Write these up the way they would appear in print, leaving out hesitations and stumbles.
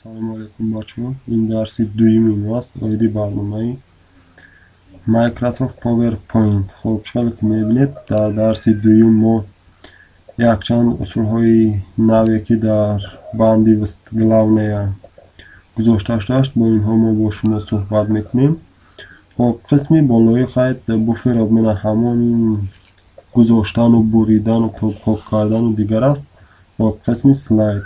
Ассалому алайкум, бачаҳо. Ин дарси дуюми мо аст оиди барномаи Microsoft PowerPoint. Хуб, чӣ хеле ки мебинед, дар дарси дуюм мо якчанд усулҳои наве, ки дар банди главная гузошта шудааст, бо инҳо мо бо шумо суҳбат мекунем. Хуб, қисми болои хайт буфер обмена ҳамон гузоштану буридану пок кардану дигар аст. Хуб, қисми слайд,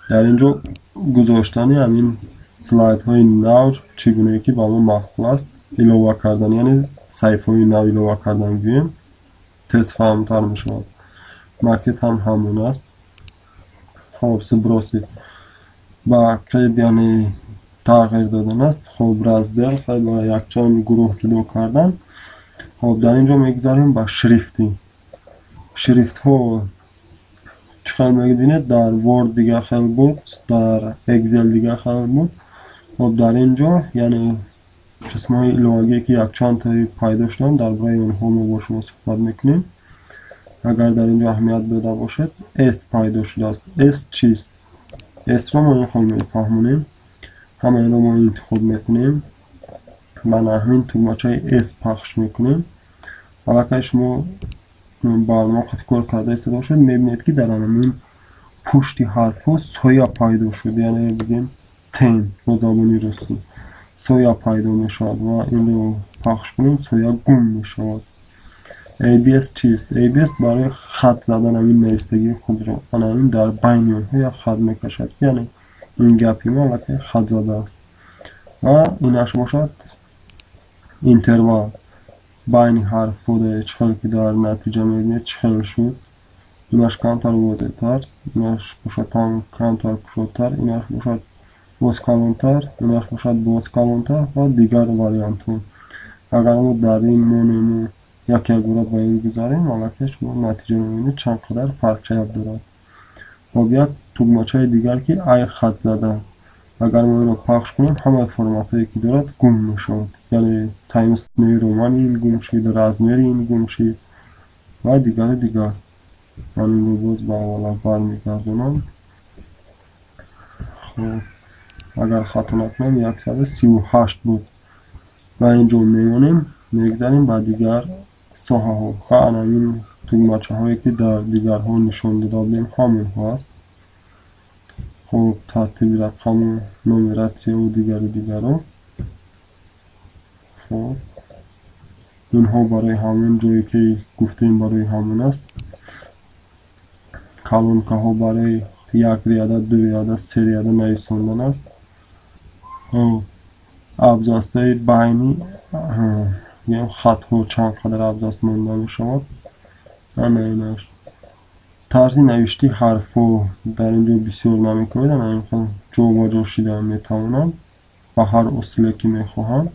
дар ин ҷо гузоштани ҳамин слайдҳои нав, чӣ гунае ки ба мо маъқул аст, илова кардан, яъне саҳифаҳои нав илова кардан гӯем, тезфаҳмтар мешавад. Макет ҳам ҳамон аст. Хоб, сбросить ба қиб, яъне тағйир додан аст. Хоб, раздел ба якчанд гурӯҳ ҷудо кардан. Хоб, дар ин ҷо мегузарем ба шрифтӣ. Шрифтҳо чӣ хел мебинед, дар Word дигар хел буд, дар Excel дигар хел буд. Хоб, дар ин ҷо, яъне қисмҳои иловагие, ки якчандтаи пайдо шуданд, дар бораи онҳо мо бо шумо суҳбат мекунем. Агар дар ин ҷо аҳамият дода бошед, S пайдо шудааст. S чист? S-ро мо ин хел мефаҳмонем. Ҳамаиро мо интихоб мекунем, ба ҳамин тугмачаи S пахш мекунем. Аллакай шумо барнома қати кор карда истода бошед, мебинед, ки дар ҳамин пушти ҳарфҳо соя пайдо шуд, яъне бигем, тень, бо забони русӣ соя пайдо мешавад ва инро пахш кунем, соя гум мешавад. ABS чист? ABS барои хат задан, ҳамин навистагии худро ана ҳамин дар байни онҳо як хат мекашад, яъне ин гапи мо аллакай хат задааст. Ва инаш бошад интервал байни ҳарфҳо, чӣ хел ки дар натиҷа мебинед, чӣ хел шуд. Инаш камтар возеҳтар, инаш бошад камтар кушодтар, инаш бошад боз калонтар, инаш бошад боз калонтар ва дигар вариантҳо. Агар мо дар ин монему як якбора ба ин гузарем, аллакай шумо натиҷа мебинед, чанд қадар фарқият дорад. Хоб, як тугмачаи дигар, ки ай хат зада. Агар мо инро пахш кунем, ҳамаи форматҳое, ки дорад, гум мешавад, яъне Times New Roman ин гум шид, размери ин гум шид ва дигару дигар. Ман инро боз ба аввала бармегардонам. Хоб, агар хато накунам, 138 буд ва ин ҷо мемонем, мегзарем ба дигар соҳаҳо. Ха, анамин тугмачаҳое, ки дар дигарҳо нишон дода будем, ҳамонҳо аст. Хоб, тартиби рақаму нумератсияву дигару дигаро. Хоб, инҳо барои ҳамон ҷое, ки гуфтем, барои ҳамон аст. Колонкаҳо барои як ряда, ду ряда, се ряда нависондан аст. Абзацҳои байни хатҳо чанд қадар абзац монда мешавад, ана инаш. Тарзи навишти ҳарфҳо дар ин ҷо бисёр намекунед, ана ин хел ҷобаҷо шида метавонанд ба ҳар усуле, ки мехоҳанд.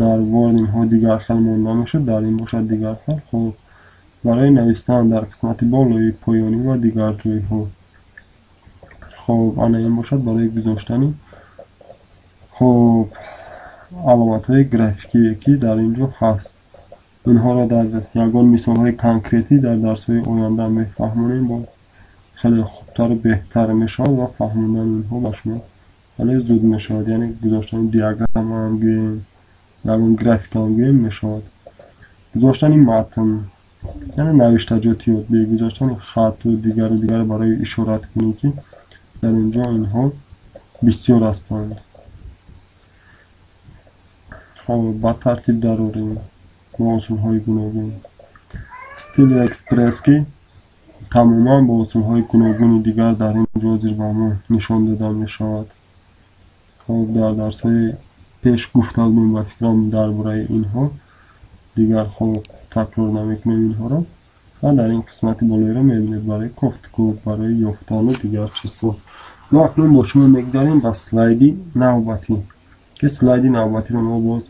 Дар Word инҳо дигар хел монда мешуд, дар ин бошад дигар хел. Хоб, барои навистан дар қисмати болои, поёнӣ ва дигар ҷойҳо. Хоб, ана ин бошад барои гузоштани, хоб, аломатҳои графикие, ки дар ин ҷо ҳаст. Инҳоро дар ягон мисолҳои конкретӣ дар дарсҳои оянда мефаҳмонем, бо хеле хубтару беҳтар мешавад ва фаҳмондани инҳо ба шумо хеле зуд мешавад, яъне гузоштани диаграммаам гӯем, ягон графикаам гӯем, мешавад. Гузоштани матн, яъне навиштаҷоти оддӣ, гузоштани хату дигару дигар барои ишораткунӣ, ки дар ин ҷо инҳо бисёр ҳастанд. Хоб, ба тартиб дарорем бо усулҳои гуногун. Стили экспресс, ки тамоман бо усулҳои гуногуни дигар дар ин ҷо ҳозир ба мо нишон дода мешавад. Хоб, дар дарсҳои пеш гуфта будем, ба фикрам, дар бораи инҳо дигар. Хоб, такрор намекунем инҳоро. Ва дар ин қисмати болоиро мебинед, барои кофтукӯб, барои ёфтану дигар чизҳо. Мо акнун бо шумо мегузарем ба слайди навбатӣ, ки слайди навбатиро мо боз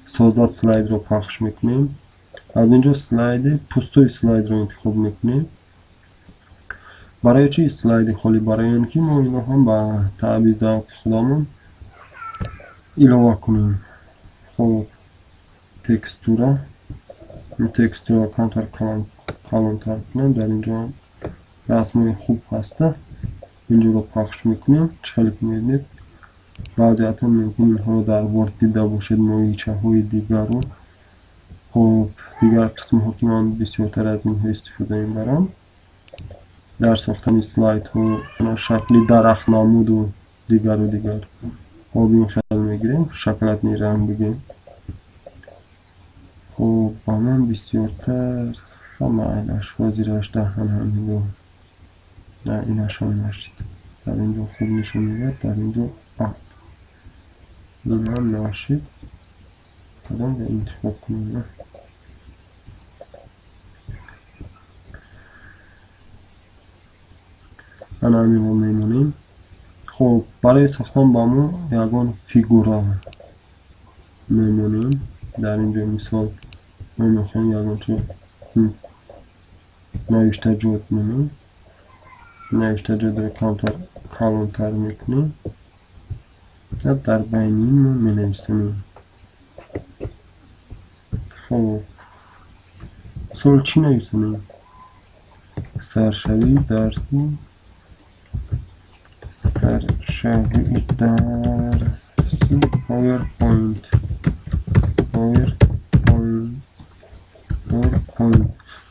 создать слайдро пахш мекунем. Аз ин ҷо слайди пустой слайдро интихоб мекунем. Барои чи слайди холӣ? Барои он ки мо инро ҳам ба таъби завқи худамон илова кунем. Хоб, текстура, текстура камтар калонтар кунем. Дар ин ҷо расмҳои хуб ҳаста. Инҷоро пахш мекунем. Чӣ хеле ки мебинед, баъзеатон мумкин инҳоро дар Word дида бошед, моҳичаҳои дигарро. Хоб, дигар қисмҳо ки ман бисёртар аз инҳо истифода мебарам дар сохтани слайдҳо, шакли дарахтнамуду дигару дигар. Хоб, ин хел мегирем, шоколадный ранг бигем. Хоб, ба ман бисёртар ҳама ҳозираш даҳан ҳамино на инашон нашид. Дар инҷо хуб нишон медиҳад, дар инҷо бад. Инам нашид. Кадомро интихоб кунем? Ана ҳаминро мемонем. Хоб, барои сохтан ба мо ягон фигура мемонем. Дар инҷо мисол мо мехоҳем ягон чиз навиштаҷот монем. Навиштаҷотро камтар калонтар мекунем. Дар байни ин мо менависем. Хоб, мисол чӣ нависонем? Саршавии дарси, саршавии дарси PowerPoint. PowerPoint.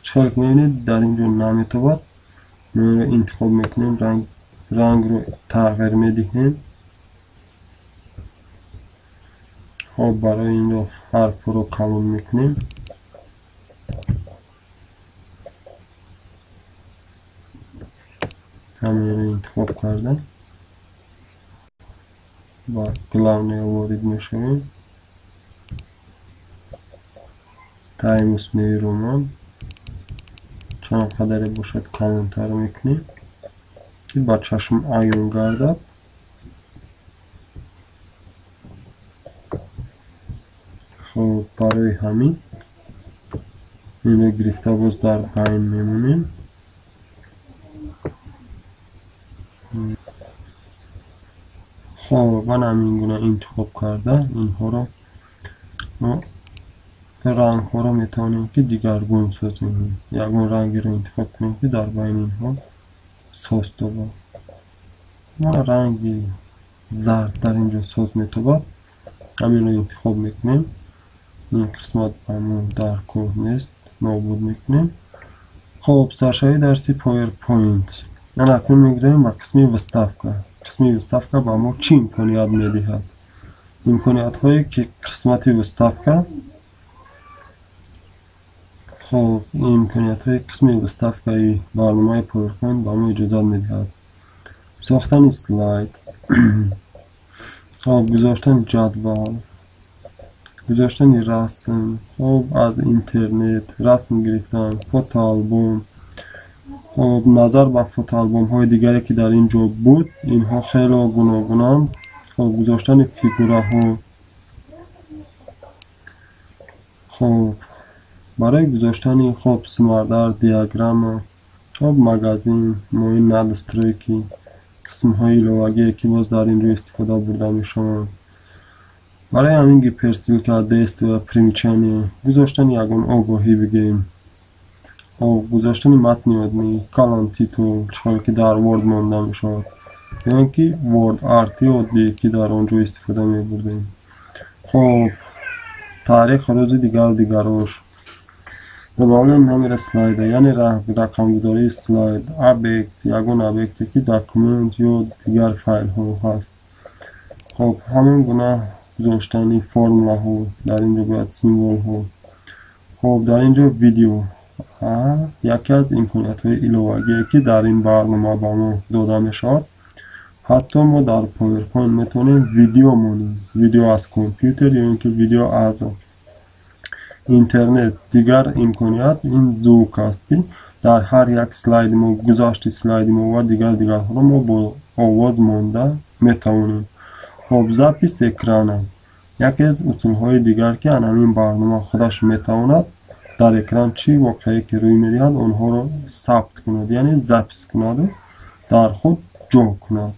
Чӣ хеле ки мебинед, дар инҷо наметобад. Мо инро интихоб мекунем, рангро тағйир медиҳем. Хоб, барои инро ҳарфро калон мекунем. Ҳамаро интихоб кардам. Ба главное ворид мешавем. Times New Roman чанд қадаре бошад калонтар мекунем, ки ба чашм аён гардад. Хоб, барои ҳамин инро гирифта боз дар байн мемонем. Хоб, ман ҳамин гуна интихоб карда инҳоро мо рангҳоро метавонем ки дигаргун созем. Ягон рангеро интихоб кунем ки дар байни инҳо соз тобад. Мо ранги зард дар инҷо соз метобад. Ҳаминро интихоб мекунем. Ин қисмат ба мо дар кор нест, нобуд мекунем. Хоб, саршавии дарси PowerPoint. Ана акнун мегузарем ба қисми выставка. Қисми выставка ба мо чӣ имконият медиҳад? Имкониятҳое ки қисмати выставка, хоб, имкониятҳои қисми выставкаи барномаи PowerPoint ба мо иҷозат медиҳад. Сохтани слайд, хоб, гузоштани ҷадвал, гузоштани расм, хоб, аз интернет расм гирифтан, фотоалбом. Хоб, назар ба фотоалбомҳои дигаре ки дар ин ҷо буд, инҳо хело гуногунанд. Хоб, гузоштани фигураҳо. Хоб, барои гузоштани хоб смардар, диаграмма, хоб, магазин, моин надстройки, қисмҳои иловагие ки боз дар ин ҷо истифода бурда мешаванд. Барои ҳамин гиперссылка, действия, примечание, гузоштани ягон огоҳӣ бигем. Хоб, гузоштани матни оддӣ, колонтитул, чӣ хеле ки дар Word монда мешавад, ё ин ки Word Art-и оддӣ ки дар он ҷо истифода мебурдем. Хоб, таърих, рӯзи дигару дигарош. Добавлем номери слайда, яъне рақамгузории слайд, объект, ягон объекте ки документ ё дигар файлҳо ҳаст. Хоб, ҳамон гуна гузоштани формулаҳо, дар ин ҷо бояд символҳо. Хоб, дар ин ҷо видео яке аз имкониятҳои иловагие ки дар ин барнома ба мо дода мешавад. Ҳатто мо дар PowerPoint метавонем видео монем, видео аз компютер ё ин ки видео аз интернет. Дигар имконият ин звук аст ки дар ҳар як слайди мо, гузашти слайди мо ва дигар дигарҳоро мо бо овоз монда метавонем. Хоб, запись экрана яке аз усулҳои дигар ки ан ҳамин барнома худаш метавонад дар экран чӣ воқеае ки рӯй медиҳад онҳоро сабт кунад, яъне запись кунаду дар худ ҷо кунад.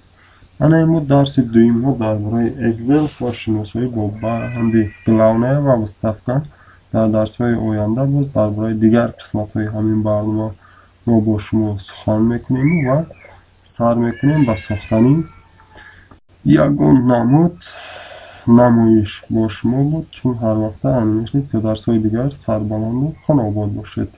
Ана ин буд дарси дуюм мо дар бораи Excel ва шиносоӣ бо банди главная ва выставка. Дар дарсҳои оянда боз дар бораи дигар қисматҳои ҳамин барнома мо бо шумо сухан мекунем ва Сар мекунем ба сохтани ягон намуд намоиш. Бо шумо буд, чун ҳар вақта, Анимешник. То дарсҳои дигар сарбаланду хонаобод бошед.